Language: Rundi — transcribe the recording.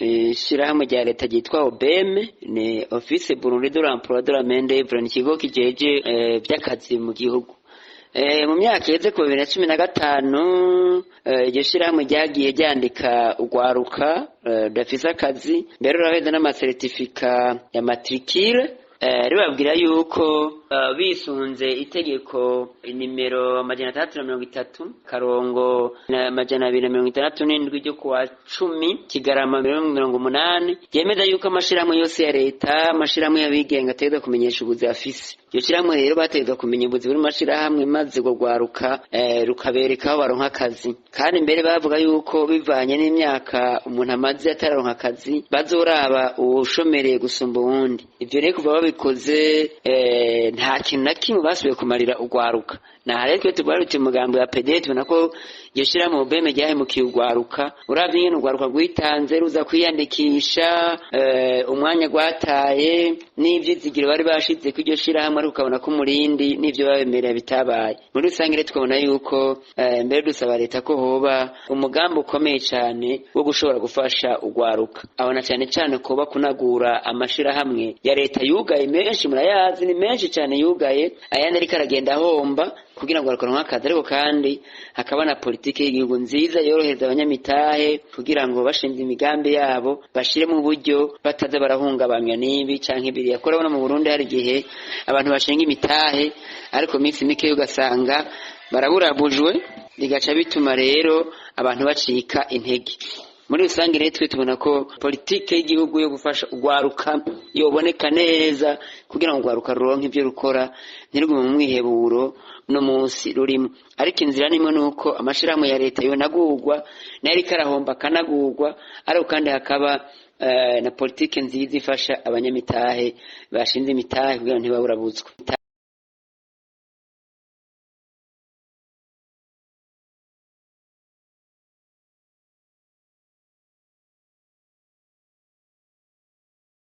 Ishirahamwe rya leta ryitwa OBM, ni Office Burundi de l'Emploi de la Main d'Oeuvre, ni ikigo kijeje vy'akazi mu gihugu. Mu myaka iheze, ku 2015, iryo shirahamwe ryagiye ryandika urwaruka rudafise akazi, mbere ruraheza n'amasertifika ya matricule, ribabwira yuko bisunze itegeko nimero 630-267 ryo kuwa 10 Kigarama 80, ryemeza yuko amashirahamwe yose ya leta, amashirahamwe y'abigenga ategerezwa kumenyesha ubuzi afise. Iryo shirahamwe rero bategerezwa kumenya ubuzi buri mu mashirahamwe, maze urwo rwaruka rukabereka aho baronka akazi. Kandi mbere bavuga yuko bivanye n'imyaka umuntu amaze atararonka akazi, bazoraba uwushomereye gusumba uwundi. Ivyo rero kuva babikoze, nta kintu na kimwe basubiye kumarira urwaruka. Naha rero twe tuvuga tuti umugambi wa PD tubona ko iryo shirahamwe OBM ryahemukiye urwaruka. Uravye ingene urwaruka rwitanze ruza kwiyandikisha, umwanya rwataye n'ivyizigiro bari bashize ko iryo shirahamwe, ariko ukabona ko umurindi n'ivyo babemerera bitabaye. Muri rusange rero tukabona yuko mbere dusaba leta ko hoba umugambi ukomeye cane wo gushobora gufasha urwaruka, abona cane cane kuba kunagura amashirahamwe ya leta yugaye menshi. Murayazi, ni menshi cane yugaye, ayandi ariko aragenda ahomba, kugira ngo baronke akazi. Ariko kandi hakaba na politike y'igihugu nziza yorohereza abanyamitahe kugira ngo bashinze imigambi yabo bashiremo uburyo bataza barahungabanywa n'ibi canke biriya. Kuko urabona mu Burundi hari igihe abantu bashinga imitahe, ariko iminsi mike ugasanga baraburabujwe, bigaca bituma rero abantu bacika intege. Muri rusange rero twe tubona ko politike y'igihugu yo gufasha urwaruka yoboneka neza, kugira ngo urwaruka ruronke ivyo rukora, ntirugume mu mwiheburo no munsi rurimo. Ariko inzira nimwe, nuko amashirahamwe ya leta yonagurwa, nayo ariko arahomba akanagurwa, ariko kandi hakaba na politike nziza ifasha abanyamitahe bashinze imitahe kugira ngo ntibaburabutswe.